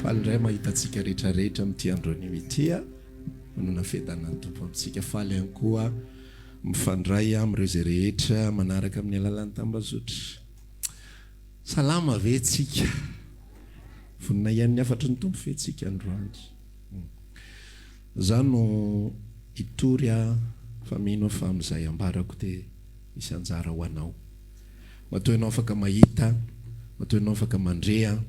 Faly indray mahita antsika rehetra rehetra amin'ity andro anio ity. Manona fiadanan'ny Tompo amintsika. Faly ihany koa mifandray amin'ireo izay rehetra manaraka amin'ny alalan'ny tambazotra. Salama ve tsika? Vonona hihaino ny hafatry ny Tompo ve tsika androany? Za no hitory aho fa mino aho fa amin'izay ambarako dia misy anjara ho anao. Matoa ianao afaka mahita, matoa ianao afaka mandre an,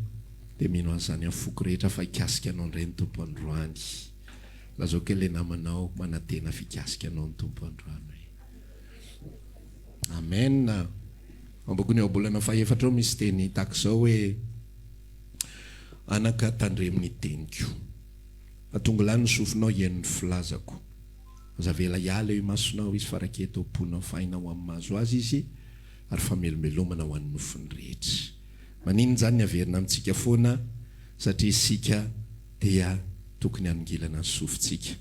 dia mino an'izany amin'ny foko rehetra fa hikasika anao indray ny Tompo androany. Lazao kely ilay namanao manantena fikasika anao ny Tompo androany hoe. Amen. Ao am-bokin'ny Ohabolana fahefatra ao misy teny tahaka izao hoe, Anaka, tandremo ny teniko. Atongilano ny sofinao hihaino ny filazako. Aza avela hiala eo imasonao izy fa raketo ao am-ponao fa aina ho amin'ny mahazo azy izy ary famelombelomana ho an'ny nofony rehetra. Maninona izany ny averina amintsika foana? Satria isika dia tokony hanongilana ny sofintsika.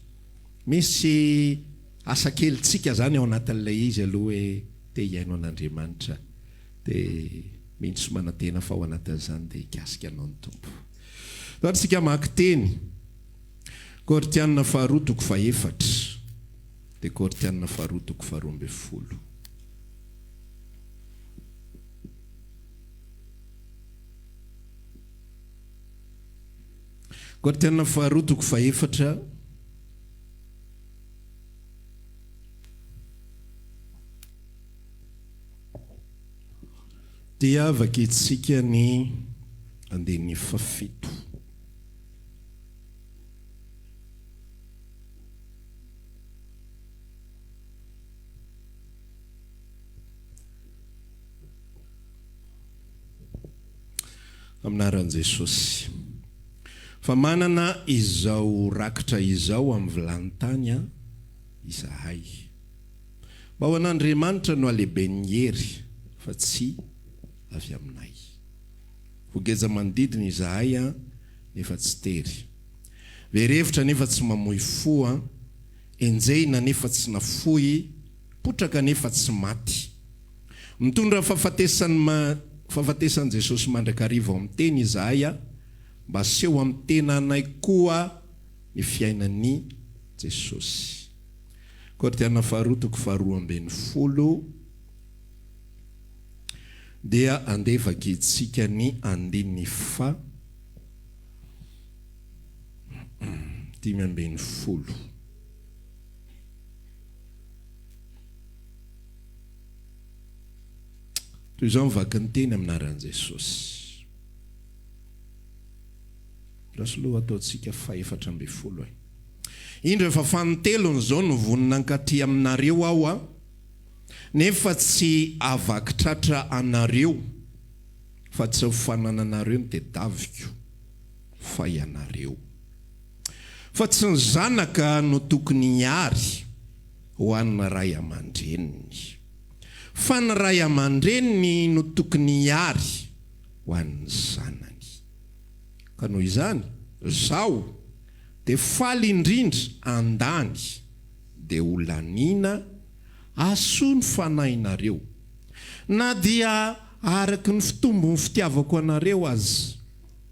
Misy asa kelintsika izany ao anatin'ilay izy aloha hoe te hihaino an'Andriamanitra dia mino sy manantena fa ao anatin'izany dia hikasika anao ny Tompo. Izany isika mamaky teny. Korintiana faharoa toko fahefatra dia Korintiana faharoa toko faharoa ambin'ny folo. Korintiana faharoa toko fahefatra. Dia vakintsika ny andininy fahafito. Amin'ny anaran'i Jesosy. Fa manana izao rakitra izao amin'ny vilany tany izahay. Mba ho an'Andriamanitra no halehiben'ny hery, fa tsy avy aminay. Voageja manodidina izahay an, nefa tsy tery. Very hevitra nefa tsy mamoy fo an, enjehina nefa tsy nafoy, potraka nefa tsy maty. Mitondra fahafatesan'ny fahafatesan'i Jesosy mandrakariva ao amin'ny teny izahay an, mba aseho amin'ny tenanay koa ny fiainan'i Jesosy. Korintiana faharoa toko faharoa ambin'ny folo dia andeha vakintsika ny andininy faha 15. Toy izao ny vaky ny teny amin'ny anaran'i Jesosy. Andraso aloha ataontsika faha-14 e. Indro efa fanintelony izao no vonona hankaty aminareo aho a, nefa tsy havaky tratra anareo, fa tsy ho fanananareo no tedaviko, fa ianareo. Fa tsy ny zanaka no tokony hihary ho an'ny ray aman-dreniny, fa ny ray aman-dreniny no tokony hihary ho an'ny zanany. Ka noho izany, zaho dia faly indrindra andany dia ho laniana asoa ny fanahinareo, na dia araky ny fitombon'ny fitiavako anareo aza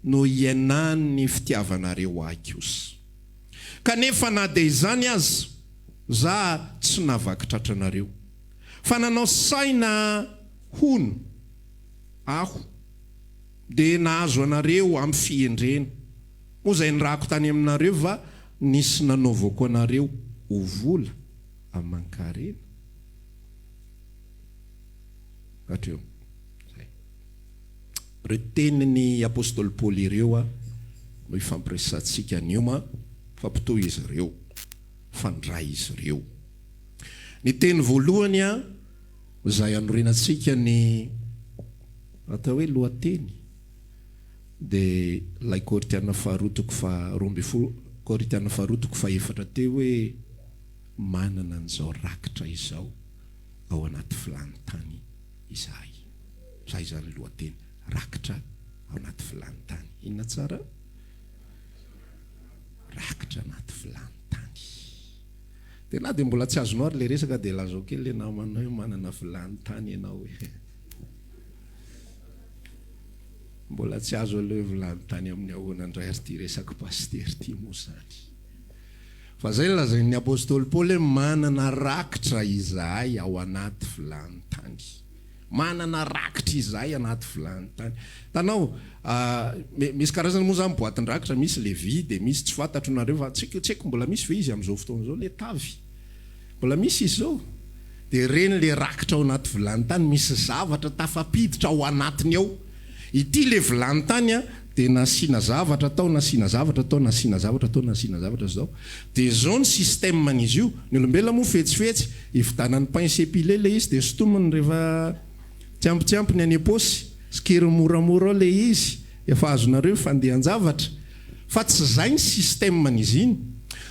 no iainan'ny fitiavanareo ahy kosa. Kanefa na dia izany aza, za tsy nahavaky tratra anareo, fa nanao saina hono aho dia nahazo anareo amin'ny fihendrena. Moa izay nirahako tany aminareo va nisy nanaovako anareo ho vola aman-karena? Hatreo. Izay. Ireo tenin'ny apostoly Paoly ireo no ifampiresahantsika anio ma, fampitohy izy ireo, fandray izy ireo. Ny teny voalohany izay anorenantsika ny atao hoe lohateny dia ilay Korintiana faharoa toko faha 12, Korintiana faharoa toko fahefatra teo hoe manana an'izao rakitra izao ao anaty vilany tany izahay. Izay izany lohateny, rakitra ao anaty vilany tany. Inona tsara? Rakitra anaty vilany tany. Dia na dia mbola tsy azonao ary ilay resaka dia lazao kely ilay namanao hoe manana vilany tany ianao e. Mbola tsy azo aloha hoe vilany tany amin'ny ahoana indray ary ity resak'i Pasitera ity moa izany. Fa izay no lazain'ny Apostoly Paoly hoe manana rakitra izahay ao anaty vilany tany. Manana rakitra izahay anaty vilany tany. Hitanao, misy karazany moa izany boatin-drakitra, misy le vy dia misy tsy fantatro nareo fa tsy tsy haiko mbola misy ve izy amin'izao fotoana izao le tavy? Mbola misy izy izao? Dia ireny le rakitra ao anaty vilany tany, misy zavatra tafapiditra ao anatiny ao. Ity le vilany tany an, dia nasiana zavatra tao, nasiana zavatra tao, nasiana zavatra tao, nasiana zavatra zao. Dia zao ny système-n'izy io, ny olombelona moa fetsifetsy, ividanany pince épilée le izy dia sintominy rehefa tsy ampy tsy ampy ny any am-paosy, sikeriny moramora ao le izy, efa azonareo ny fandehan-javatra. Fa tsy zay ny système-n'izy iny.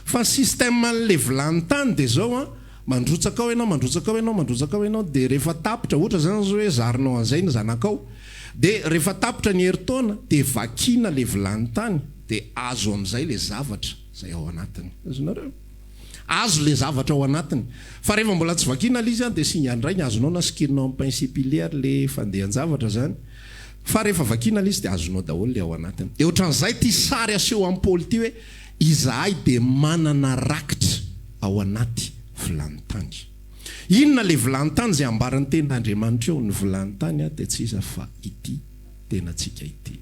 Fa ny système-n'le vilany tany dia zao an, Mandrotsaka ao ianao, mandrotsaka ao ianao, mandrotsaka ao ianao, dia rehefa tapitra, ohatra izany izao hoe zarinao an'izay ny zanakao, dia rehefa tapitra ny herintaona dia vakiana ilay vilany tany, dia azo amin'izay ilay zavatra izay ao anatiny. Azonareo? Azo ilay zavatra ao anatiny. Fa rehefa mbola tsy vakiana ilay izy an, dia singa indray ny azonao na sikirinao amin'ny pince épilée ary ilay fandehan-javatra izany. Fa rehefa vakiana ilay izy dia azonao daholo ilay ao anatiny. Dia ohatran'izay ity sary aseho amin'i Paoly ity hoe, Izahay dia manana rakitra ao anaty vilany tany. Inona ilay vilany tany izay ambaran'ny Tenin'Andriamanitra eo? Ny vilany tany dia tsy iza fa ity tenantsika ity.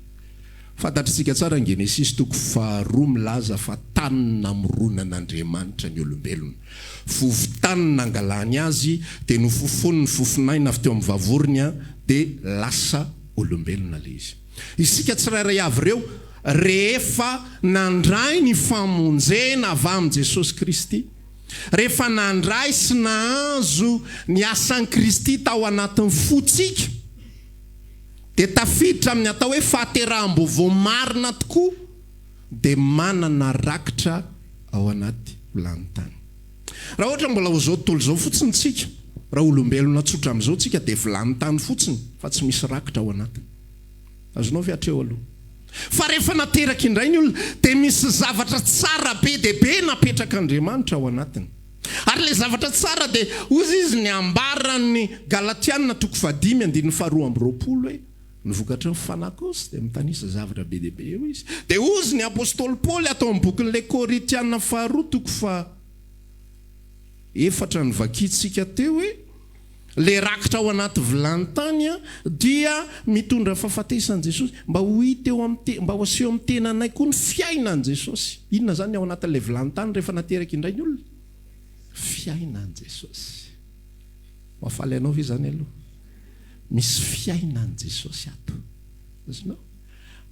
Fantatritsika tsara ny Genesisy toko faharoa milaza fa tany namoronan'Andriamanitra ny olombelona. Vovo-tany nangalany azy dia nofofoniny fofon'aina avy teo amin'ny vavorony dia lasa olombelona ilay izy. Isika tsirairay avy ireo, rehefa nandray ny famonjena avy amin'i Jesosy Kristy, rehefa nandray sy nahazo ny asan'i Kristy tao anatin'ny fontsika, dia tafiditra amin'ny atao hoe fahateraham-baovao marina tokoa, dia manana rakitra ao anaty vilany tany. Raha ohatra mbola ho izao tontolo izao fotsiny tsika, raha olombelona tsotra amin'izao tsika dia vilany tany fotsiny fa tsy misy rakitra ao anatiny. Azonao ve hatreo aloha? Fa rehefa nateraka indray ny olona dia misy zavatra tsara be dia be napetrak'Andriamanitra ao anatiny. Ary ilay zavatra tsara dia hozy izy ny ambaran'ny Galatiana toko fahadimy andininy faharoa amby roapolo hoe, Ny vokatry ny fanahy kosa dia mitanisa zavatra be dia be eo izy. Dia hozy ny apostoly Paoly ato amin'ny bokin'ilay Korintiana faharoa toko faha efatra novakintsika teo hoe, Ilay rakitra ao anaty vilany tany dia mitondra fahafatesan'i Jesosy mba ho hita eo amin'ny te, mba ho aseho amin'ny tenanay koa ny fiainan'i Jesosy. Inona izany ny ao anatin'ilay vilany tany rehefa nateraka indray ny olona? Fiainan'i Jesosy. Mahafaly anao ve izany aloha? Misy fiainan'i Jesosy ato. Azonao?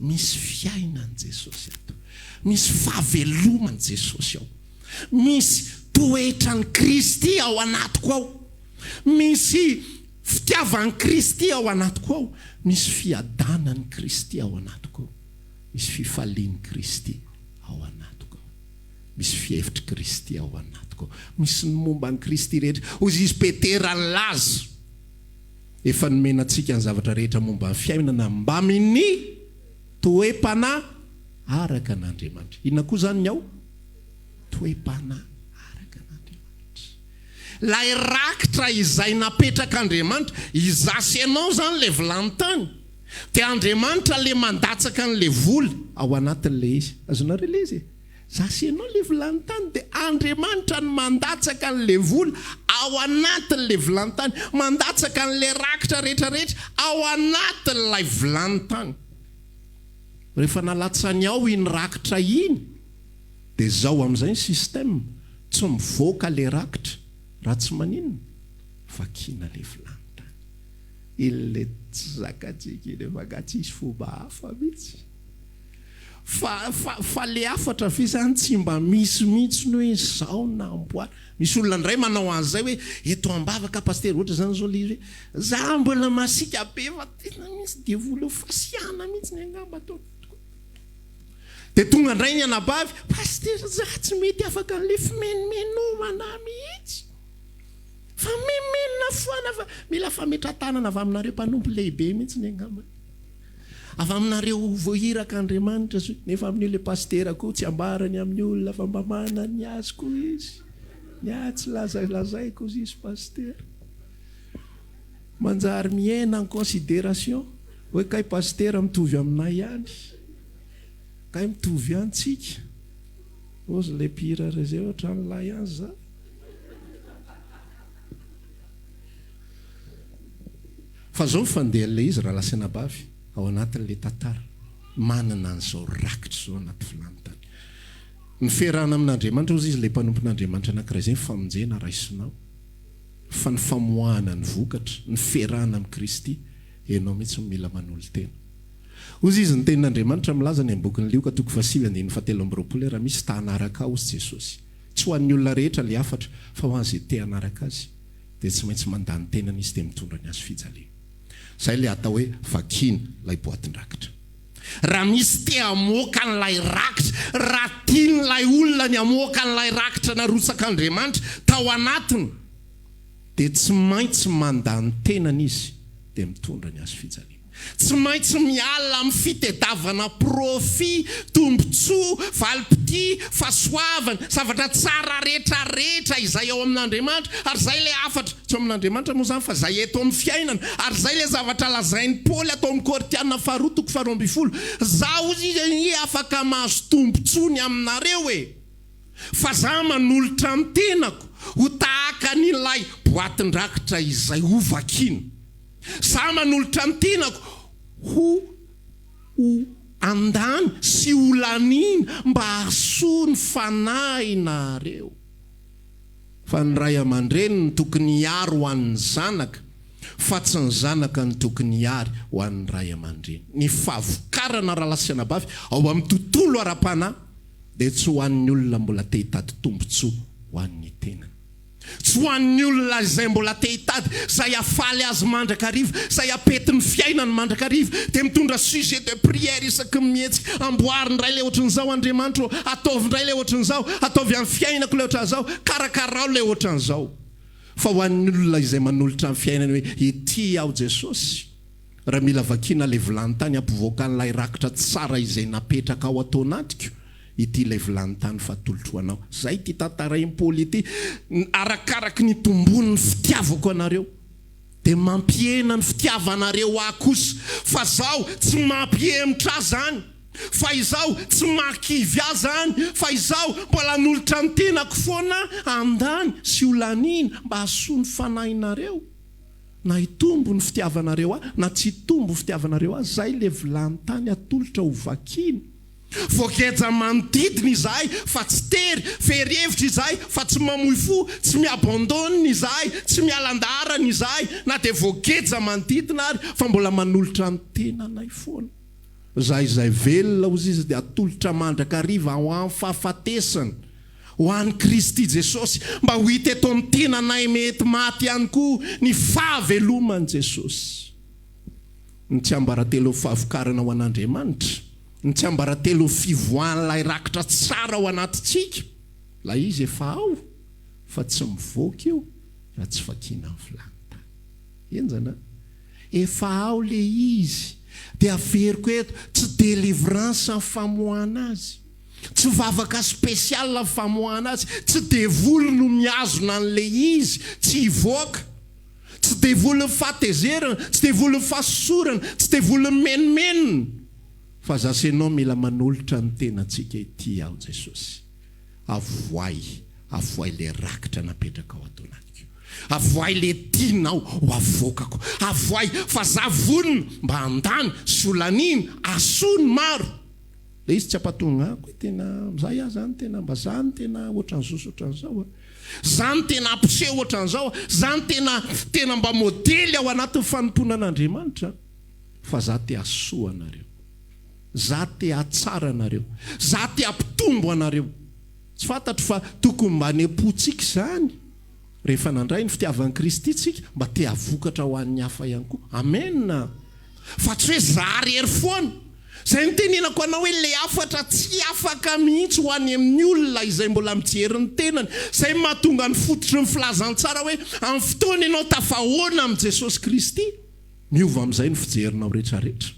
Misy fiainan'i Jesosy ato. Misy fahaveloman'i Jesosy ao. Misy toetran'i Kristy ao anatiko ao. Misy fitiavan'i Kristy ao anatiko ao. Misy fiadanan'i Kristy ao anatiko ao. Misy fifalian'i Kristy ao anatiko ao. Misy fihevitr'i Kristy ao anatiko ao. Misy ny momba an'i Kristy rehetra. Hoy izy Petera nilaza, Efa nomena antsika ny zavatra rehetra momba ny fiainana mbamin'ny toe-panahy araka an'Andriamanitra. Inona koa izany ny ao? Toe-panahy araka an'Andriamanitra. Ilay rakitra izay napetrak'Andriamanitra, izaho sy ianao izany ilay vilany tany, dia Andriamanitra ilay mandatsaka an'ilay vola ao anatin'ilay izy. Azonareo ilay izy e? Za sy ianao le vilany tany dia Andriamanitra no mandatsaka an'le vola ao anatin'le vilany tany, mandatsaka an'le rakitra rehetra rehetra ao anatin'ilay vilany tany. Rehefa nalatsany ao iny rakitra iny dia zao amin'izay ny système, tsy mivoaka le rakitra raha tsy maninona? Vakiana le vilany tany. Iny le tsy zakantsika iny fa nga tsisy fomba hafa mihitsy. Fa fa fa le hafatra ve zany tsy mba misy mihitsy ny hoe zao namboarina. Misy olona indray manao an'izay hoe eto am-bavaka pasitera ohatra zany zao le izy hoe za mbola masiaka be fa tena misy devoly eo fasiahana mihitsy ny angamba atao. Dia tonga indray ny anabavy, pasitera za tsy mety afaka an'le fimenomenomana mihitsy. Fa mimenona foana fa mila fametratanana avy aminareo mpanompo lehibe mihitsy ny angamba. Avy aminareo voahiraka Andriamanitra zo, nefa amin'io le pasitera koa tsy ambarany amin'ny olona fa mba manana ny azy koa izy. Ny ahy tsy lazalazaiko ozy izy pasitera. Manjary mihena en considération. Hoe kay pasitera mitovy aminay ihany. Kay mitovy ihany tsika. Ozy le mpihira re zay ohatran'lah ihany za. Fa zao ny fandehan'ilay izy rahalahy sy anabavy ao anatin'ilay tantara. Manana an'izao rakitra izao anaty vilany tany. Ny fiarahana amin'Andriamanitra hozy izy ilay mpanompon'Andriamanitra anankiray izay ny famonjena raisinao. Fa ny famoahana ny vokatra, ny fiarahana amin'i Kristy, ianao mihitsy no mila manolo-tena. Hozy izy, ny tenin'Andriamanitra milaza any amin'ny bokin'i Lioka toko fahasivy andininy fahatelo amby 20 hoe raha misy ta hanaraka ahy hozy Jesosy. Tsy ho an'ny olona rehetra ilay hafatra fa ho an'izay te hanaraka azy dia tsy maintsy mandà ny tenany izy dia mitondra ny hazo fijaliana. Izay ilay atao hoe vakiana ilay boatin-drakitra. Raha misy te hamoaka an'ilay rakitra, raha tian'ilay olona ny hamoaka an'ilay rakitra narotsak'Andriamanitra tao anatiny, dia tsy maintsy mandà ny tenany izy dia mitondra ny hazo fijaliana. Tsy maintsy miala amin'ny fitedavana profit, tombontsoa, valim-pitia, fahasoavana, zavatra tsara rehetra rehetra izay ao amin'Andriamanitra, ary izay ilay hafatra, tsy ao amin'Andriamanitra moa izany fa izay eto amin'ny fiainana, ary izay ilay zavatra lazain'i Paoly ato amin'ny Korintiana faharoa toko faharoa 12, Izaho hozy izy anie afaka mahazo tombontsoa ny aminareo e! Fa za manolotra ny tenako ho tahaka an'ilay boatin-drakitra izay hovakiana. Za manolotra ny tenako ho ho andany sy ho laniana mba hahasoa ny fanahinareo. Fa ny ray aman-dreny no tokony hiary ho an'ny zanaka, fa tsy ny zanaka no tokony hiary ho an'ny ray aman-dreny. Ny fahavokarana rahalahy sy anabavy ao amin'ny tontolo ara-panahy dia tsy ho an'ny olona mbola te hitady tombontsoa ho an'ny tenany. Tsy ho an'ny olona izay mbola te hitady izay hahafaly azy mandrakariva, izay hapety ny fiainany mandrakariva, dia mitondra sujet de prière isaky ny mihetsika, amboary indray ilay ohatran'izao Andriamanitra ô, ataovy indray ilay ohatran'izao, ataovy amin'ny fiainako ilay ohatran'izao, karakarao ilay ohatran'izao. Fa ho an'ny olona izay manolotra ny fiainany hoe ity aho Jesosy, raha mila vakiana ilay vilany tany hampivoaka an'ilay rakitra tsara izay napetraka ao ato anatiko, Ity ilay vilany tany fa atolotro ho anao. Izay ity tantarain'i Paoly ity. Arakaraky ny itombon'ny fitiavako anareo, dia mampihena ny fitiavanareo ahy kosa. Fa izaho tsy mampihemotra ahy izany, fa izaho tsy mahakivy ahy izany, fa izaho mbola hanolotra ny tenako foana handany sy holaniana mba hahasoa ny fanahinareo. Na hitombo ny fitiavanareo ahy, na tsy hitombo ny fitiavanareo ahy, izay ilay vilany tany atolotra ho vakiana. Voageja manodidina izahay fa tsy tery, very hevitra izahay fa tsy mamoy fo, tsy mi-abandonne izahay, tsy miala an-daharana izahay na dia voageja manodidina ary fa mbola manolotra ny tenanay foana. Izahay izay velona, hozy izy, dia atolotra mandrakariva ho amin'ny fahafatesana, ho an'i Kristy Jesosy, mba ho hita eto amin'ny tenanay mety maty ihany koa ny fahaveloman'i Jesosy. Ny tsiambaratelon'ny fahavokarana ho an'Andriamanitra, ny tsiambaratelon'ny fivoahan'ilay rakitra tsara ao anatintsika, ilay izy efa ao fa tsy mivoaka io raha tsy vakiana ny vilany tany. Henjana an! Efa ao ilay izy, dia averiko eto, tsy délivrance ny famoahana azy, tsy vavaka spécial ny famoahana azy, tsy devoly no mihazona an'ilay izy tsy hivoaka. Tsy devolin'ny fahatezerana, tsy devolin'ny fahasosorana, tsy devolin'ny menomenona. Fa za sy enao mila manolotra ny tenantsika ity aho Jesosy. Avoay, avoay le rakitra napetrakao ato anatiko. Avoay le tianao ho avoakako. Avoay fa za vonona mba handany sy ho laniana, asoa ny maro. Le izy tsy ampatonga ako hoe tena zay aho zany tena mba za no tena ohatran'izao sy ohatran'izao a. Za no tena hampiseho ohatran'izao a. Za no tena tena mba modely ao anatin'ny fanompoana an'Andriamanitra fa za te hahasoa anareo. Za te hahatsara anareo. Za te hampitombo anareo. Tsy fantatro fa tokony mba any am-pontsika izany rehefa nandray ny fitiavan'i Kristy tsika mba te hahavokatra ho an'ny hafa ihany koa. Amen! Fa tsy hoe za rery foana. Izay nitenenako anao hoe ilay hafatra tsy afaka mihitsy ho any amin'ny olona izay mbola mijery ny tenany. Izay no mahatonga ny fototry ny filazantsara hoe amin'ny fotoana ianao tafahoana amin'i Jesosy Kristy, miova amin'izay ny fijerinao rehetrarehetra.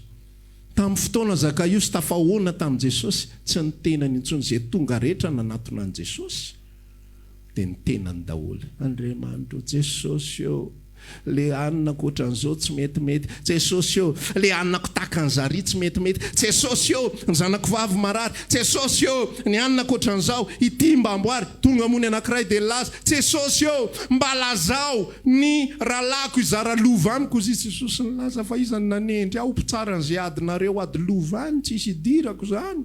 Tamin'ny fotoana Zakaiosy tafahoana tamin'i Jesosy, tsy ny tenany intsony, izay tonga rehetra nanatona an'i Jesosy dia ny tenany daholo. Andriamanitro Jesosy ô! Le anona-ko ohatran'izao tsy metimety, Jesosy ô! Le anona-ko tahaka an'zary tsy metimety, Jesosy ô! Ny zanako vavy marary, Jesosy ô! Ny anona-ko ohatran'izao, ity mba amboary, tonga moa ny anankiray dia nilaza, Jesosy ô! Mba lazao ny rahalahiko hizara lova amiko, hozy izy, Jesosy nilaza fa iza no nanendry ahy ho mpitsara an'izay adinareo ady lova any, tsisy idirako izany.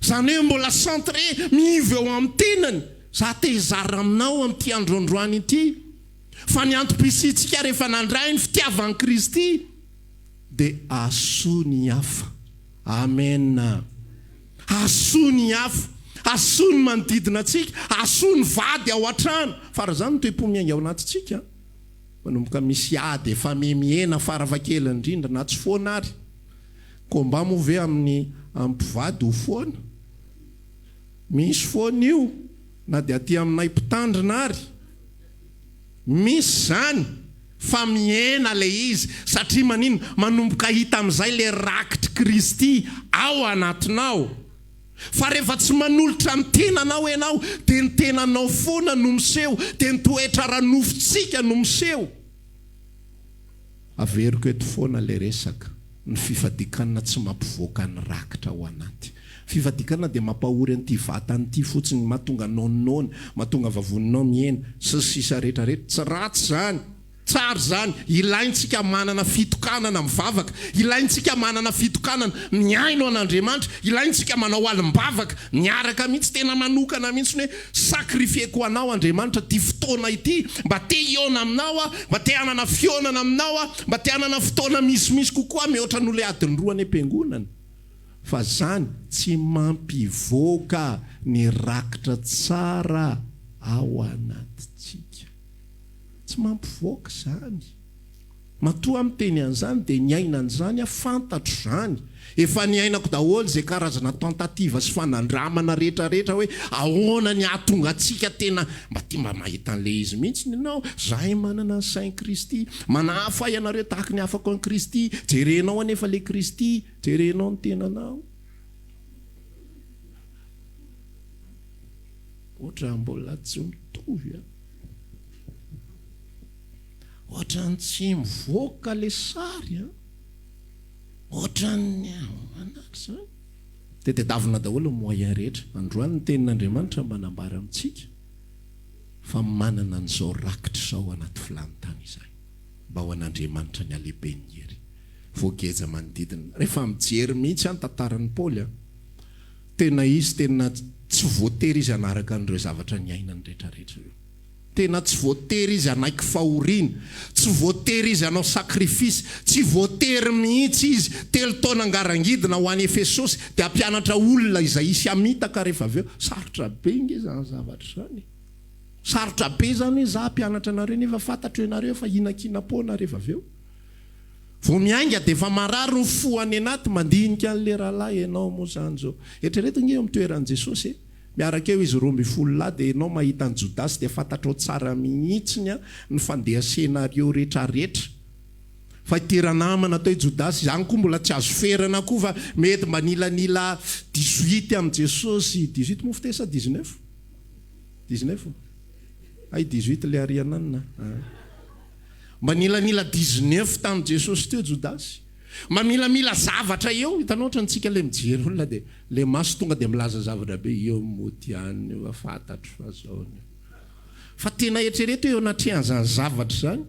Izany hoe mbola centré, miivo eo amin'ny tenany. Za te hizara aminao amin'ity andro androany ity fa ny antom-pisiantsika rehefa nandray ny fitiavan'i Kristy dia hahasoa ny hafa. Amen. Hahasoa ny hafa, hahasoa ny manodidina antsika, hahasoa ny vady ao an-trano. Fa raha izany ny toe-po miainga ao anatintsika, manomboka misy ady efa mihemihena farafahakeliny indrindra na tsy foana ary. Combat moa ve amin'ny mpivady ho foana? Misy foana io na dia aty aminay mpitandrina ary. Misy izany fa mihena ilay izy satria maninona? Manomboka hita amin'izay ilay rakitr'i Kristy ao anatinao. Fa rehefa tsy manolotra ny tenanao ianao dia ny tenanao foana no miseho, dia ny toetra ara-nofontsika no miseho. Averiko eto foana ilay resaka, ny fifadikanina tsy mampivoaka ny rakitra ao anaty. Fifadikanina dia mampahory an'ity vatana ity fotsiny, mahatonga anao noana, mahatonga vavoninao mihena, sy ny sisa rehetra rehetra. Tsy ratsy izany, tsara izany, ilaintsika manana fitokanana mivavaka, ilaintsika manana fitokanana mihaino an'Andriamanitra, ilaintsika manao alim-bavaka miaraka mihitsy, tena manokana mihitsy ny hoe sacrifier-ko ho anao Andriamanitra ity fotoana ity, mba te hihaona aminao aho, Mba te hanana fihaonana aminao aho, mba te hanana fotoana misimisy kokoa mihoatra noho ilay adiny roa any am-piangonana. Fa zany tsy mampivoaka ny rakitra tsara ao anatintsika. Tsy mampivoaka izany. Matoa aho miteny an'izany dia niaina an'izany aho, fantatro izany. Efa niainako daholo izay karazana tentative sy fanandramana rehetra rehetra hoe ahoana ny hahatonga antsika tena mba tia mba mahita an'ilay izy mihitsy ianao, zahay manana ny sain'i Kristy, manahafa ahy ianareo tahaka ny hafako an'i Kristy, jerenao anefa ilay Kristy, jerenao ny tenanao. Ohatran'ny mbola tsy mitovy an. Ohatran'ny tsy mivoaka ilay sary an. Ohatran'ny ahoana ary izany? Dia tedavina daholo ny moyen rehetra. Androany ny tenin'Andriamanitra manambara amintsika fa manana an'izao rakitra izao anaty vilany tany izahay. Mba ho an'Andriamanitra ny halehiben'ny hery. Voageja manodidina. Rehefa mijery mihitsy aho ny tantaran'i Paoly an, tena izy tena tsy voatery izy hanaraka an'ireo zavatra niainany rehetra rehetra ireo. Tena tsy voatery izy hanaiky fahoriana, tsy voatery izy hanao sacrifice, tsy voatery mihitsy izy telo taona ngarangidina ho any Efesosy dia hampianatra olona izay hisy hamitaka rehefa avy eo. Sarotra be nge izany zavatra izany e! Sarotra be izany hoe za hampianatra anareo nefa fantatro ianareo fa hihinankinam-poana rehefa avy eo. Vao miainga dia efa marary ny fo any anaty mandinika an'ilay rahalahy ianao moa izany izao. Eritrereto nge eo amin'ny toeran'i Jesosy e! Miaraka eo izy 12 lahy dia ianao mahita an'i Jodasy dia fantatrao tsara mihitsiny ny fandeha scenario retraretra. Fa ity ranamana atao hoe Jodasy izany koa mbola tsy azo ferana koa fa mety mba nilanila 18 amin'i Jesosy, 18 moa fiteny sa 19? 19? Hay 18 le ariananina a. Mba nilanila 19 tamin'i Jesosy teo Jodasy. Mba milamila zavatra eo, hitanao ohatran'ny tsika le mijery olona dia le maso tonga dia milaza zavatra be, eo mody any io fa fantatro fa zao ny. Fa tena eritrereto eo anatrehan'izany zavatra izany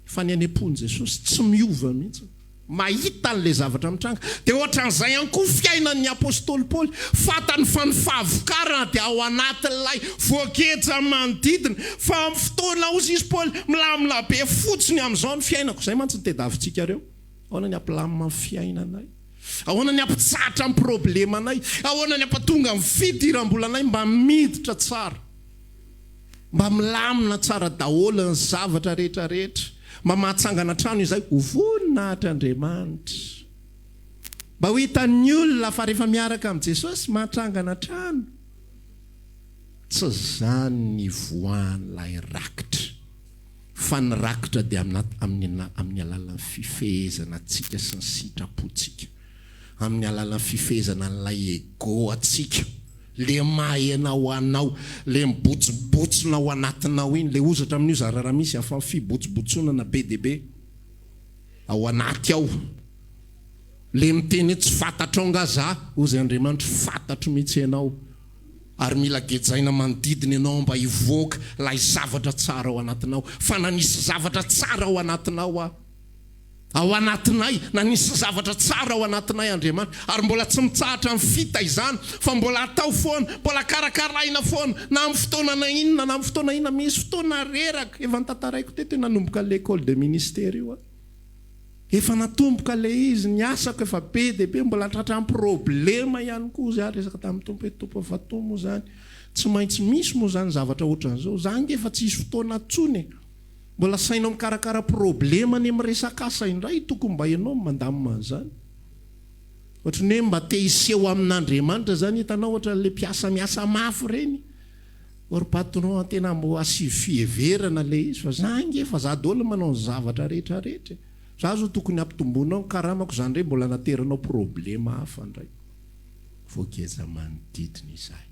fa ny any am-pon'i Jesosy tsy miova mihitsy. Mahita an'ilay zavatra mitranga. Dia ohatran'izay ihany koa fiainan'ny apostoly Paoly. Fantany fa ny fahavokarana dia ao anatin'ilay voageja manodidina. Fa amin'ny fotoana hozy izy Paoly, milamina be fotsiny amin'izao ny fiainako. Izay mantsy no tediavintsika ireo. Ahoana ny hampilamina ny fiainanay? Ahoana ny hampitsahatra ny problemanay? Ahoana ny hampatonga ny fidiram-bolanay mba miditra tsara? Mba milamina tsara daholo ny zavatra rehetra rehetra. Mba mahatsangana trano izay ho voninahitr'Andriamanitra. Mba ho hitan'ny olona fa rehefa miaraka amin'i Jesosy, mahatrangana trano. Tsy izany ny ivoahan'ilay rakitra. Fa ny rakitra dia amin'ny amin'ny alalan'ny fifehezana antsika sy ny sitrapontsika, amin'ny alalan'ny fifehezana an'ilay ego antsika. Le maha ianao anao, le mibotsibotsina ao anatinao iny, le hozatra amin'io zara raha misy afa fibotsibotsonana be dia be ao anaty ao. Le miteny hoe tsy fantatrao nga za, hozy Andriamanitra, fantatro mihitsy ianao. Ary mila gejaina manodidina ianao mba hivoaka ilay zavatra tsara ao anatinao. Fa nanisy zavatra tsara ao anatinao aho. Ao anatinay, nanisy zavatra tsara ao anatinay Andriamanitra. Ary mbola tsy mitsahatra ny fitaizana, fa mbola atao foana, mbola karakaraina foana, na amin'ny fotoana na inona na amin'ny fotoana inona. Misy fotoana reraka, efa notantaraiko teto hoe nanomboka an'ilay école de ministère io aho. Efa natomboka ilay izy, ny asako efa be dia be, mbola tratran'ny problema ihany koa za resaka tamin'ny Tompo hoe Tompo fa toa moa zany tsy maintsy misy moa zany zavatra ohatran'izao, za ange efa tsy hisy fotoana intsony e, mbola sainao mikarakara problema any amin'ny resaka asa indray, tokony mba ianao no mandamina an'izany. Ohatran'ny hoe mba te hiseho amin'Andriamanitra zany, hitanao ohatran'ilay mpiasa miasa mafy ireny. Or patron tena mbo asio fiheverana le izy fa za ange efa za daholo manao ny zavatra rehetra rehetra e! Za zao tokony ampitomboinao ny karamako za ndray mbola anateranao problema hafa ndray. Voageja manodidina izahay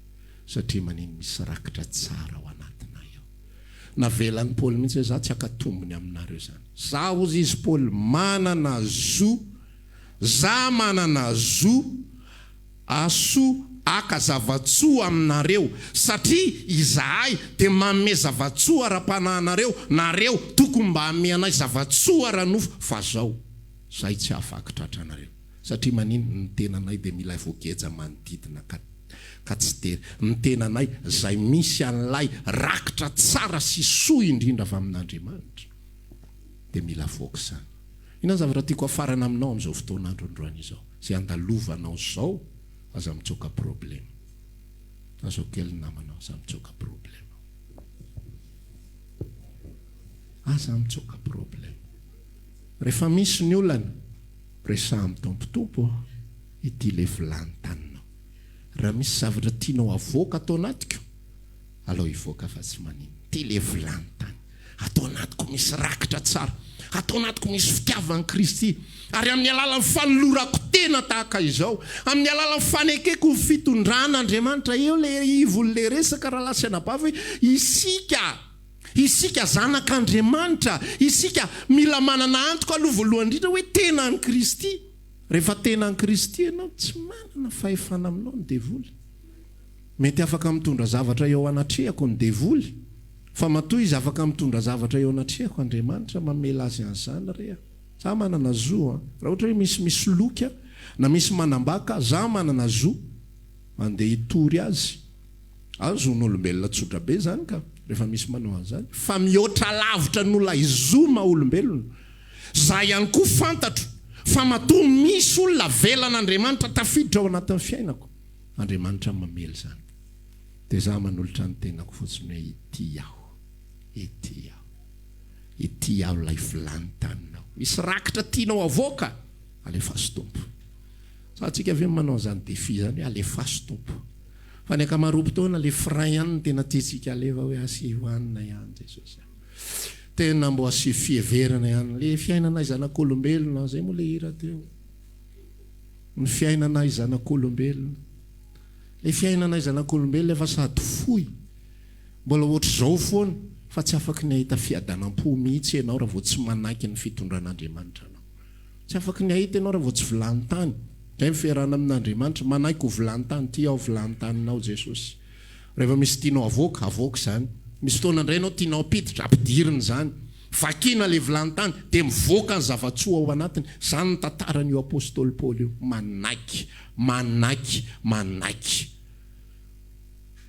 satria manino misy rakitra tsara ao anatinay ao. Navelan'i Paoly mihitsy hoe za tsy haka tombony aminareo zany. Za hozy izy Paoly manana zo, za manana zo. Asoa haka zava-tsoa aminareo, satria izahay dia manome zava-tsoa ara-panahy anareo, nareo tokony mba hanome anay zava-tsoa ara-nofo, fa zao, zahay tsy hahavaky tratra anareo, satria maninn, ny tenanay dia mila voageja manodidina ka, ka tsy tery, ny tenanay zay misy an'ilay rakitra tsara sy soa indrindra avy amin'Andriamanitra, dia mila avoaka izany. Inona ny zavatra tiako hafarana aminao amin'izao fotoan'andro androany izao? Izay andalovanao izao aza mitsoaka problema. Lazao kely ny namanao aza mitsoaka problema. Aza mitsoaka problema. Rehefa misy ny olana, resaha amin'ny Tompo, Tompo ô, ity ilay vilany taninao. Raha misy zavatra tianao havoaka ato anatiko, alao hivoaka fa tsy maninona. Ity ilay vilany tany. Ato anatiko misy rakitra tsara. Ato anatiko misy fitiavan'i Kristy. Ary amin'ny alalan'ny fanolorako tena tahaka izao, amin'ny alalan'ny fanekeko ny fitondran'Andriamanitra, eo ilay ivon'ilay resaka rahalahy sy anabavy hoe isika, isika zanak'Andriamanitra, isika mila manana antoka aloha voalohany indrindra hoe tena an'i Kristy. Rehefa tena an'i Kristy ianao, tsy manana fahefana aminao ny devoly. Mety afaka mitondra zavatra eo anatrehako ny devoly, fa matoa izy afaka mitondra zavatra eo anatrehako, Andriamanitra mamela azy an'izany re a! Za manana zo an! Raha ohatra hoe misy misoloky aho, na misy manambaka aho, za manana zo handeha hitory azy. Azo zon'olombelona tsotra be izany ka, rehefa misy manao an'izany. Fa mihoatra lavitra noho ilay zo maha olombelona. Za ihany koa fantatro fa matoa misy olona avelan'Andriamanitra tafiditra ao anatin'ny fiainako, Andriamanitra mamely izany. Dia za manolotra ny tenako fotsiny hoe ity aho, ity aho, ity aho ilay vilany taninao. Misy rakitra tianao avoaka? Alefaso Tompo. Sa antsika ve manao an'izany défi izany hoe alefaso Tompo. Fa ny ankamaroam-potoana le frein ihany no tena tiantsika alefa hoe asio hanina ihany Jesosy a. Tena mbo asio fiheverana ihany. Le fiainanay zanak'olombelona, zay moa le hira teo. Ny fiainanay zanak'olombelona. Ilay fiainanay zanak'olombelona efa sady fohy, mbola ohatr'izao foana, fa tsy afaky ny hahita fiadanam-po mihitsy ianao raha vao tsy manaiky ny fitondran'Andriamanitra anao. Tsy afaky ny hahita ianao raha vao tsy vilany tany. Izay ny fiarahana amin'Andriamanitra, manaiky ho vilany tany, ity aho vilany taninao Jesosy. Rehefa misy tianao havoaka, avoaka izany. Misy fotoana indray ianao tianao hampiditra, ampidirina izany. Vakina ilay vilany tany, dia mivoaka ny zava-tsoa ao anatiny. Izany ny tantaran'io apostoly Paoly io. Manaiky, manaiky, manaiky.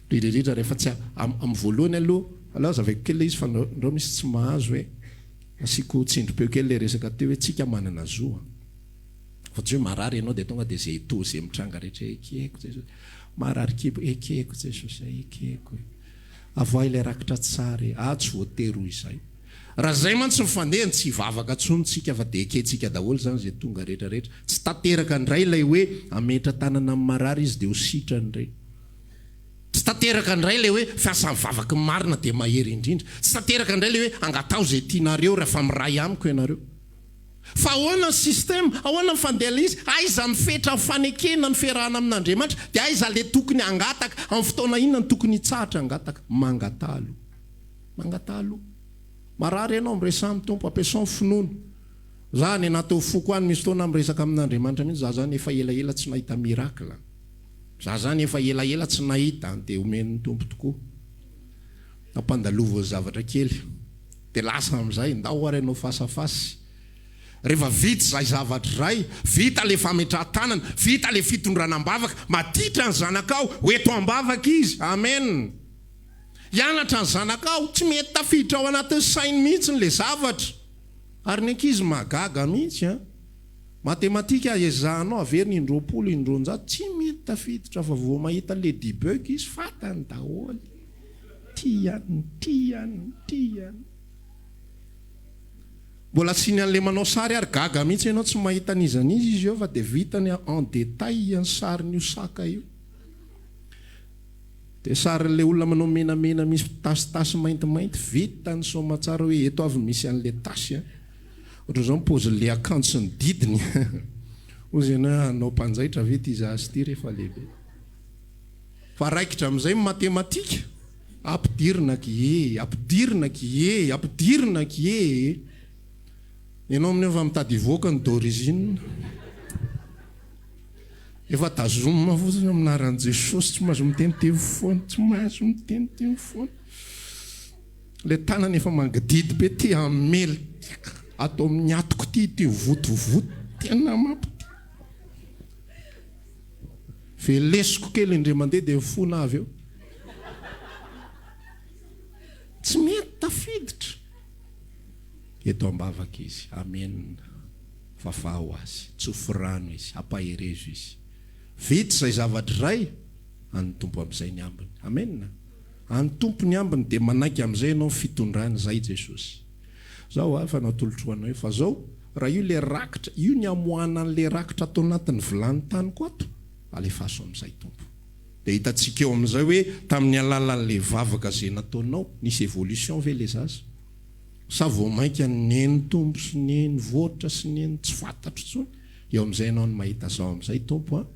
Indrindra indrindra rehefa tsy amin'ny voalohany aloha, aleo hazavaiko kely ilay izy fa ndrao misy tsy mahazo hoe, asiako tsindrim-peo kely ilay resaka teo hoe tsika manana zo an. Fa tsy hoe marary ianao dia tonga dia izay toa izay mitranga rehetra ekeko Jesosy. Marary kibo, ekeko Jesosy a, ekeko e. Avoahy ilay rakitra tsara e. Ah tsy voatery ho izay. Raha izay mantsy ny fandehany tsy hivavaka tsony tsika fa dia ekentsika daholo izany izay tonga rehetra rehetra. Tsy tanteraka indray ilay hoe hametra tanana amin'ny marary izy dia ho sitrany indray. Tsy tanteraka indray ilay hoe fiasan'ny vavaky ny marina dia mahery indrindra. Tsy tanteraka indray ilay hoe angataho izay tianareo rehefa miray amiko ianareo. Fa ahoana ny système? Ahoana ny fandehan'ilay izy? Aiza ny fetra ny fanekena ny fiarahana amin'Andriamanitra? Dia aiza ilay tokony hangataka? Amin'ny fotoana inona no tokony hitsahatra hangataka? Mangataha aloha. Mangataha aloha. Marary ianao, miresaha amin'ny Tompo, ampiasao ny finoana. Za any anatin'ny foko any misy fotoana aho miresaka amin'Andriamanitra mihitsy, za zany efa elaela tsy nahita miracle. Za zany efa elaela tsy nahita an, dia omen'ny Tompo tokoa. Ampandaloviny zavatra kely. Dia lasa amin'izay, ndao ary hanao face à face. Rehefa vita izay zavatra izay, vita ilay fametrahan-tanana, vita ilay fitondrana am-bavaka, maditra ny zanakao, ho eto am-bavaka izy. Amen. Hianatra ny zanakao, tsy mety tafiditra ao anatin'ny sainy mihitsy ilay zavatra. Ary ny ankizy mahagaga mihitsy an. Matematika ezahanao averina indroapolo, indroanjato, tsy mety tafiditra fa vao mahita ladybug izy fantany daholo. Tiany, tiany, tiany. Mbola tsy ny an'ilay manao sary ary gaga mihitsy ianao tsy mahita an'iza n'iza izy eo fa dia vitany en détail ny sarin'io saka io. Dia sarin'ilay olona manao menamena misy tasitasy maintimainty, vitany soamatsara hoe eto avy misy an'ilay tasy an. Ohatran'izao ny paozin'ilay akanjo sy ny didiny. Hozy ianao hoe hanao mpanjaitra ve ity zaza ity rehefa lehibe. Fa raikitra amin'izay ny matematika, ampidirina aky e, ampidirina aky e, ampidirina aky e. Ianao amin'io efa mitady hivoaka ny d'origine. Efa tazomina fotsiny amin'ny anaran'i Jesosy, tsy mahazo miteniteny foana, tsy mahazo miteniteny foana. Ilay tanana efa mangididy be te hamely ato amin'ny atiko ity, ity votovoto tena mampite. Velesiko kely indray mandeha dia mifona avy eo. Tsy mety tafiditra. Eto am-bavaka izy. Amen. Vafaho azy. Tsofy rano izy. Ampaherezo izy. Vita izay zavatra izay, an'ny Tompo amin'izay ny ambiny. Amen. An'ny Tompo ny ambiny dia manaiky amin'izay ianao ny fitondrany izay Jesosy. Zao a, efa natolotro ho anao io fa zao, raha io le rakitra, io ny amoahana an'le rakitra ato anatin'ny vilany taniko ato, alefaso amin'izay Tompo. Dia hitantsika eo amin'izay hoe tamin'ny alalan'le vavaka izay nataonao, nisy évolution ve le zaza? Sa vao mainka nenitombo sy nenivoatra sy neny tsy fantatro intsony? Eo amin'izay ianao no mahita zao amin'izay Tompo a,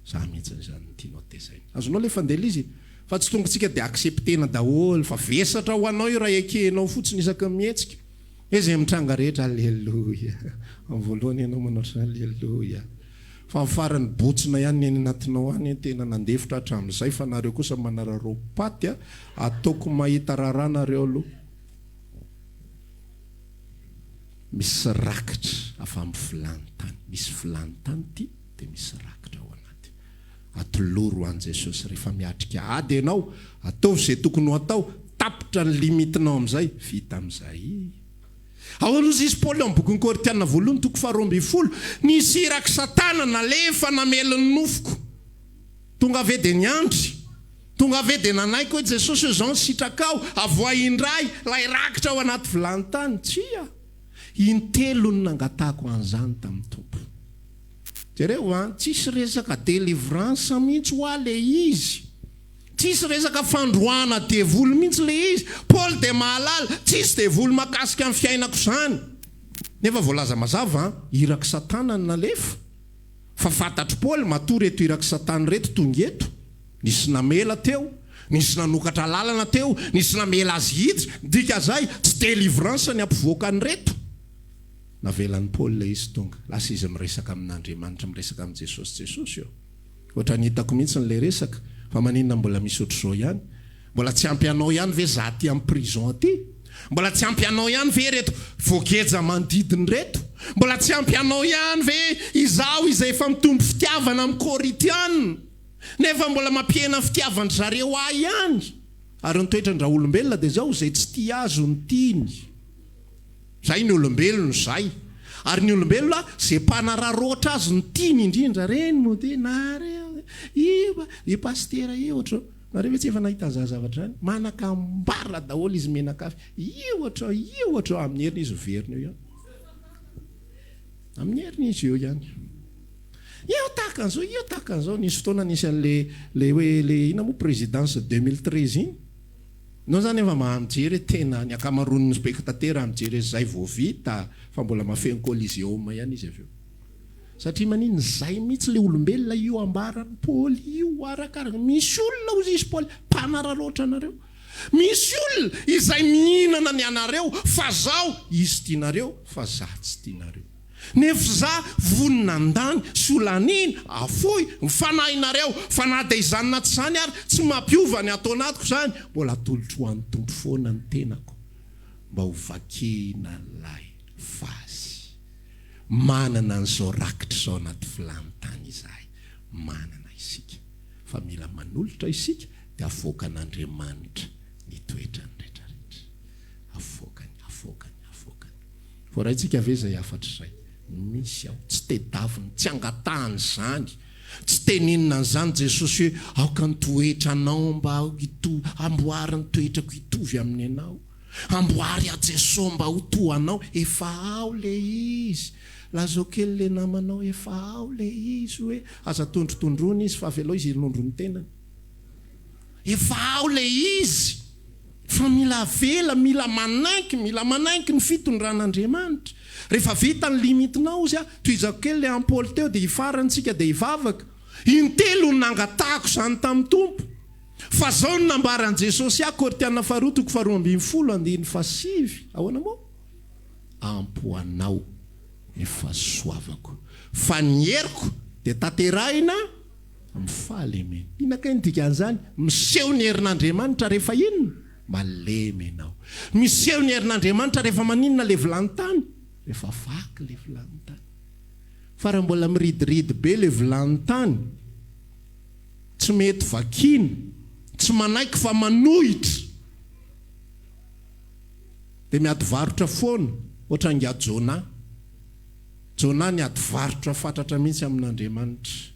za mihitsy izany no tianao tezaina. Azonao le fandeha le izy? Fa tsy tonga tsika dia acceptena daholo fa vesatra ho anao io raha ekenao fotsiny isaky ny mihetsika. Hoe izay mitranga rehetra aleloia. Amin'ny voalohany ianao manao ohatran'izany aleloia. Fa amin'ny farany botsina ihany ny any anatinao any tena nandefitra hatramin'izay fa nareo kosa manararaopaty a, ataoko mahita raharaha nareo aloha. Misy rakitra avy amin'ny vilany tany. Misy vilany tany ity dia misy rakitra ao anaty. Atolory ho an'i Jesosy rehefa miatrika ady ianao, ataovy izay tokony ho atao, tapitra ny limite-nao amin'izay, vita amin'izay. Ahoana hozy izy Paoly ao amin'ny bokin'ny Korintiana voalohany toko faharoa ambin'ny folo, Nisy irak'i Satana nalefa namely ny nofoko. Tonga ve dia niandry? Tonga ve dia nanaiky hoe Jesosy hoe izao ny sitrakao, avoahy indray ilay rakitra ao anaty vilany tany? Tsia. Intelo no nangatahako an'izany tamin'ny Tompo. Jereo an, tsisy resaka delivrance mihitsy hoa le izy. Tsisy resaka fandroahana devoly mihitsy le izy. Paoly dia mahalala, tsisy devoly mahakasika ny fiainako izany. Nefa voalaza mazava an, irak'i satana no nalefa. Fa fantatr'i Paoly, matoa ireto irak'i satana ireto tonga eto, nisy namela teo, nisy nanokatra lalana teo, nisy namela azy hiditra, dikazay, tsy delivrance ny hampivoaka an'ireto. Navelan'i Paoly ilay izy tonga. Lasa izy miresaka amin'Andriamanitra, miresaka amin'i Jesosy. Jesosy ô! Ohatran'ny hitako mihitsy ilay resaka, fa maninona mbola misy ohatr'izao ihany? Mbola tsy ampy anao ihany ve za aty amin'ny prison aty? Mbola tsy ampy anao ihany ve ireto voageja manodidina ireto? Mbola tsy ampy anao ihany ve izaho izay efa mitombo fitiavana amin'ny Koritiana, nefa mbola mampihena ny fitiavan-dry zareo ahy ihany? Ary ny toetran-draolombelona dia izao, izay tsy tia azy no tiany. Zay ny olombelona zay. Ary ny olombelona ze mpanararaotra azy no tiany indrindra reny moa de nareo io io pasitera io ohatrao nareo ve tsy efa nahita an'zany zavatra zany manakambara daholo izy menakafy io ohatrao io ohatrao amin'ny heriny izy miverina eo ihany amin'ny heriny izy eo ihany io tahaka an'izao io tahaka an'izao nisy fotoana nisy an'le le hoe le inona moa présidence 2013 iny. Enao zany efa maha mijery hoe tena ny ankamaroan'ny spectateur mijery hoe zay vao vita fa mbola mafeno coliseum ihany izy avy eo. Satria maninona? Zay mihitsy le olombelona io ambaran'i Paoly io arakaraka misy olona hozy izy Paoly mpanararaotra anareo. Misy olona izay mihinana ny anareo fa zao izy tianareo fa za tsy tianareo. Nefa za vonona handany sy ho laniana, afoy, ny fanahinareo, fa na dia izany na tsy izany ary, tsy mampiova ny ato anatiko izany, mbola atolotro ho an'ny Tompo foana ny tenako, mba ho vakiana ilay vazy. Manana an'izao rakitra izao anaty vilany tany izahay, manana isika, fa mila manolotra isika, dia avoakan'Andriamanitra ny toetrany rehetrarehetra. Avoakany, avoakany, avoakany. Voaraintsika ve izay hafatra izay? Misy ao. Tsy tedaviny, tsy angatahany izany, tsy tenenina an'izany Jesosy hoe aoka ny toetranao mba hito, amboary ny toetrako hitovy amin'ny anao. Amboary aho Jesoa mba ho toa anao. Efa ao le izy. Lazao kely le namanao efa ao le izy hoe aza tondrotondroina izy fa avelao izy hilondro ny tenany. Efa ao le izy. Fa mila avela, mila manaiky, mila manaiky ny fitondran'Andriamanitra. Rehefa vita ny limite-nao ozy ah, tohizako kely le an'i Paoly teo dia hifarana isika dia hivavaka. Intelo no nangatahako izany tamin'ny Tompo. Fa zao no nambaran'i Jesosy ahy, Korintiana faharoa toko faharoa ambinifolo andininy fahasivy, ahoana moa? Ampy ho anao ny fahasoavako, fa ny heriko dia tanterahina Amin'ny fahalemena. Inona kay ny dikan'izany? Miseho ny herin'Andriamanitra rehefa inona? Malemy ianao. Miseho ny herin'Andriamanitra rehefa maninona ilay vilany tany? Rehefa vaky ilay vilany tany. Fa raha mbola miridiridy be ilay vilany tany, tsy mety vakiana, tsy manaiky fa manohitra, dia miady varotra foana, ohatran'ingahy Jonah. Jonah niady varotra fatratra mihitsy amin'Andriamanitra.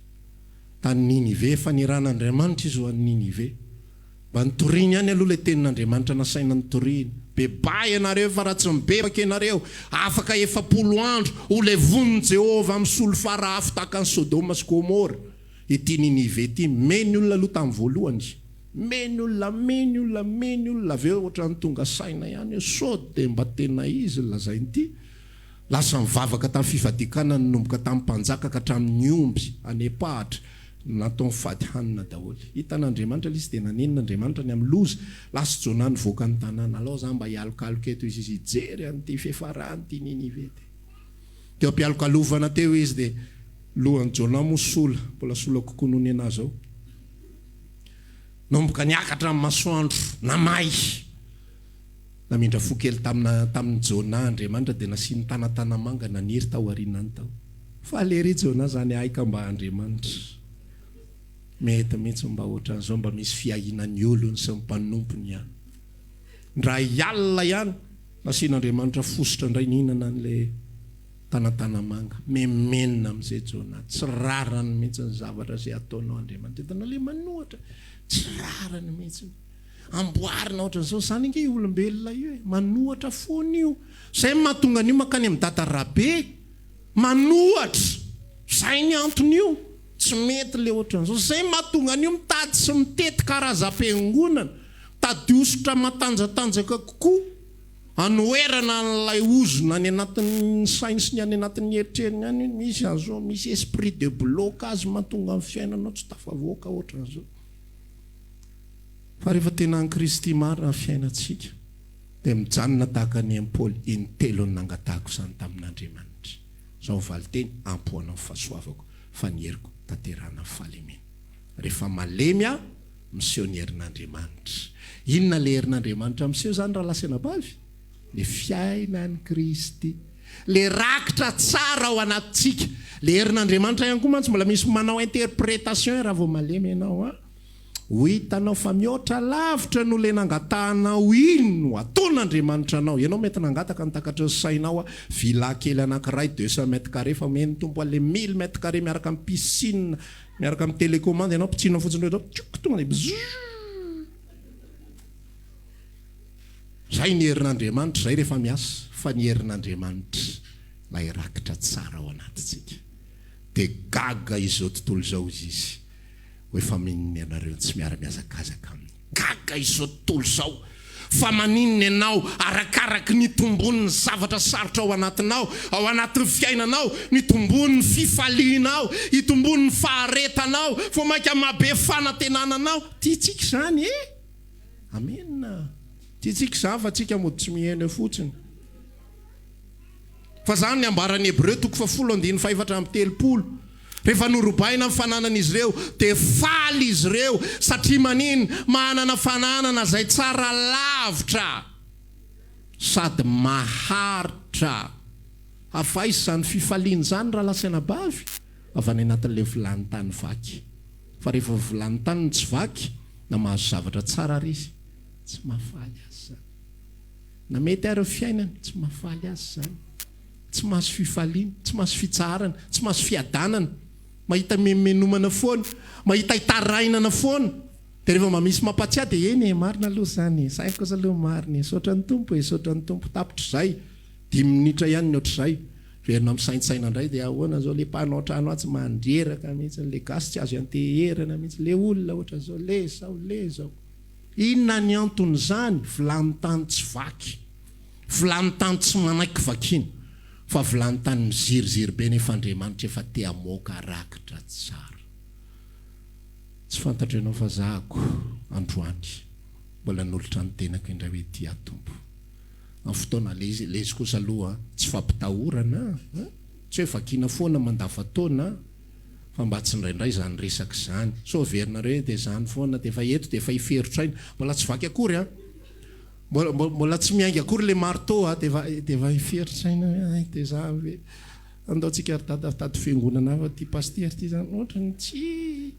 Tany Ninive, efa nirahan'Andriamanitra izy ho any Ninive. Mba nitoriany ihany aloha ilay tenin'Andriamanitra nasaina nitoriany. Bebaha ianareo fa raha tsy mibebaka ianareo, afaka 40 andro, ho levonin'i Jehovah amin'ny solifara afo tahaka an'i Sodoma sy Gomora ity Ninive ity. Meny olona aloha tamin'ny voalohany. Meny olona, meny olona, meny olona. Avy eo ohatran'ny tonga saina ihany hoe sao dia mba tena izy ny lazainy ity. Lasa nivavaka tamin'ny fifadian-kanina nanomboka tamin'ny mpanjaka ka hatramin'ny omby any am-pahatra nataony fady hanina daholo. Hitan'Andriamanitra ilay izy dia nanenina Andriamanitra ny amin'ny loza. Lasa Jonah nivoaka ny tanàna. Alao za mba hialokaloka eto izy izy hijery an'ity fiafaran'ity Ninive ity. Teo am-pialokalovana teo izy dia lohan'i Jonah moa sola, mbola sola kokoa noho ny anah izao. Nanomboka niakatra ny masoandro, namay. Namindra fo kely tamina tamin'i Jonah Andriamanitra dia nasiany tanatanamanga naniry tao aorianany tao. Faly ery Jonah zany ahy ka mba Andriamanitra. Mety mihitsy mba ohatran'izao mba misy fiahiana ny olony sy ny mpanompony ihany. Ndray alina ihany nasian'Andriamanitra fositra indray nihinana an'ilay tanatanamanga. Memenina amin'izay Jonah. Tsy rariny mihitsy ny zavatra izay ataonao Andriamanitra. Hitanao ilay manohatra? Tsy rariny mihitsy. Amboarina ohatran'izao izany ange io olombelona io e! Manohatra foana io. Izay no mahatonga an'io mankany amin'i Dada Rabe. Manohatra. Izay ny anton'io. Tsy mety ilay ohatran'izao. Izay no mahatonga an'io mitady sy mitety karazam-piangonana. Mitady hosotra matanjatanjaka kokoa hanoherana an'ilay ozona any anatin'ny sainy sy ny any anatin'ny eritreriny any hoe misy an'izao, misy esprit de blocage mahatonga ny fiainanao tsy tafavoaka ohatran'izao. Fa rehefa tena an'i Kristy marina ny fiainantsika, dia mijanona tahaka ny an'i Paoly, intelo no nangatahako izany tamin'Andriamanitra. Izao ny valinteny, Ampy ho anao ny fahasoavako, fa ny heriko tanterahana amin'ny fahalemena. Rehefa malemy aho, miseho ny herin'Andriamanitra. Inona ilay herin'Andriamanitra miseho izany rahalahy sy anabavy? Ilay fiainan'i Kristy. Ilay rakitra tsara ao anatintsika. Ilay herin'Andriamanitra ihany koa mantsy mbola misy manao interprétation raha vao malemy ianao an. Ho hitanao fa mihoatra lavitra noho ilay nangatahanao iny no ataon'Andriamanitra anao. Ianao mety nangataka ny takatry ny sainao villa kely anankiray 200 mètres carrés fa omen'ny Tompo an'ilay 1000 mètres carrés miaraka amin'ny piscine, miaraka amin'ny télécommande, ianao pitsina fotsiny ohatr'izao, tsiouk, tonga dia bzzzzz. Izay ny herin'Andriamanitra, izay rehefa miasa, fa ny herin'Andriamanitra ilay rakitra tsara ao anatintsika. Dia gaga izao tontolo izao hozy izy. Ho efa mino ianareo tsy miara-mihazakazaka aminy. Gaga izao tontolo izao. Fa maninona ianao arakaraky ny itombon'ny zavatra sarotra ao anatinao, ao anatin'ny fiainanao, ny itombon'ny fifalianao, itombon'ny faharetanao, vao mainka mahabe fanantenana anao. Tiantsika izany e! Amena. Tiantsika izany fa tsika mody tsy miheno eo fotsiny. Fa izany ny ambaran'ny Hebreo toko fahafolo andininy fahefatra 34. Rehefa norobaina ny fananan'izy ireo, dia faly izy ireo, satria maninona? Manana fananana izay tsara lavitra sady maharitra. Avy aiza izany fifaliana izany, rahalahy sy anabavy? Avy any anatin'ilay vilany tany vaky. Fa rehefa vilany tany no tsy vaky, na mahazo zavatra tsara ary izy, tsy mahafaly azy izany. Na mety ary ny fiainany, tsy mahafaly azy izany. Tsy mahazo fifaliana, tsy mahazo fitsaharana, tsy mahazo fiadanana. Mahita menomenomana foana, mahita itarainana foana. Dia rehefa mba misy mampatsiahy dia eny e, marina aloha izany e, izany kosa aloha marina e, misaotra ny Tompo e, misaotra ny Tompo. Tapitra izay, dimy minitra ihany ny ohatr'izay. Miverina misaintsaina indray dia ahoana izao, ilay mpanao trano atsy mandreraka mihitsy, ilay gasy tsy azo ianteherana mihitsy, ilay olona ohatran'izao, ilay izao, ilay izao. Inona ny anton'izany? Vilany tany tsy vaky. Vilany tany tsy manaiky vakiana. Fa vilany tany miziriziry be nefa Andriamanitra efa te hamoaka rakitra tsara. Tsy fantatro ianao fa zahako androany mbola nanolotra ny tenako indray hoe ity aho Tompo. Amin'ny fotoana le izy le izy kosa aloha tsy fampitahorana an! Tsy hoe vakiana foana mandava-taona an! Fa mba tsindraindray izany resaka izany. Sao heverinareo hoe dia izany foana dia efa eto dia efa hiferotra aina. Mbola tsy vaky akory an! Mbola mbola tsy miainga akory ilay marteau an! Dia efa dia efa hiferotra aina hoe hay dia za ve. Andao tsika ry dada hitady fiangonana hafa ity pasitera ity izany ohatrany tsy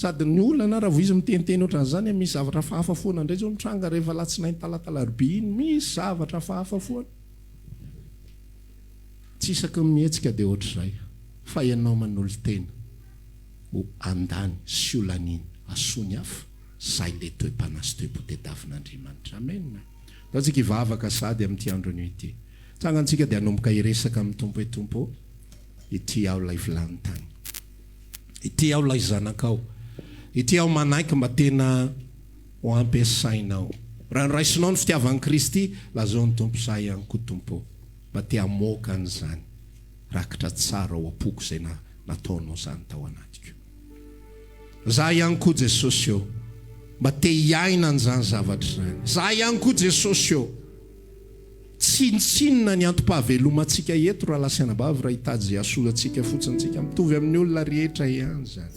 sady ny olana raha vao izy miteniteny ohatran'izany an misy zavatra hafahafa foana indray izao mitranga rehefa alatsinainy talata alarobia iny misy zavatra hafahafa foana. Tsy isaky ny mihetsika dia ohatr'izay fa ianao manolo-tena ho andany sy ho laniana hasoa ny hafa, zay le toe-panahy sy toe-po tediavin'Andriamanitra. Amen. Ndao tsika hivavaka sady amin'ity andro anio ity. Tsangantsika dia hanomboka hiresaka amin'ny Tompo hoe Tompo ô, ity aho ilay vilany tany. Ity aho ilay zanakao. Ity aho manaiky mba tena ho ampiasainao. Raha noraisinao ny fitiavan'i Kristy, lazao ny Tompo za ihany koa Tompo ô. Mba te hamoaka an'izany rakitra tsara ao am-poko izay nataonao izany tao anatiko. Za ihany koa Jesosy ô, mba te hiaina an'izany zavatra izany. Za ihany koa Jesosy ô. Tsinontsinona ny antom-pahavelomantsika eto rahalahy sy anabavy raha hitady izay hahasoa antsika fotsiny tsika. Mitovy amin'ny olona rehetra ihany izany.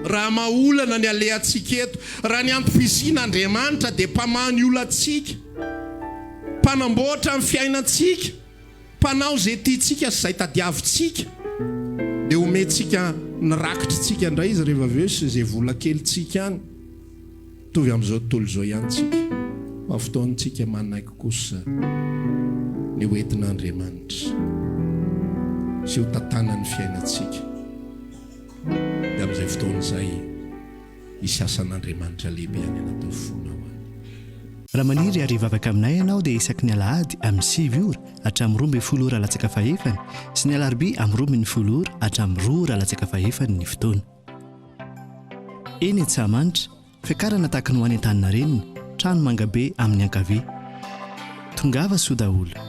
Raha maha-olana ny alehantsika eto, raha ny antom-pisiana Andriamanitra dia mpamaha ny olantsika, mpanamboatra ny fiainantsika, mpanao izay tiantsika sy izay tadiavintsika, dia omentsika ny rakitritsika indray izy rehefa avy eo sy izay vola kelintsika any. Mitovy amin'izao tontolo izao ihany tsika, fa fotoantsika manaiky kosa ny ho entin'Andriamanitra sy ho tantanan'ny fiainantsika. Dia amin'izay fotoana izay, hisy asan'Andriamanitra lehibe any anatin'ny fonao any. Raha maniry ary hivavaka aminay ianao dia isaky ny alahady amin'ny 9 ora hatramin'ny 12 ora latsaka fahefany sy ny alarobia amin'ny 12 ora hatramin'ny 2 ora latsaka fahefany ny fotoana. Eny Antsahamanitra, fiakarana tahaka ny ho any Antaninarenina, trano mangabe amin'ny ankavia. Tongava soa daholo.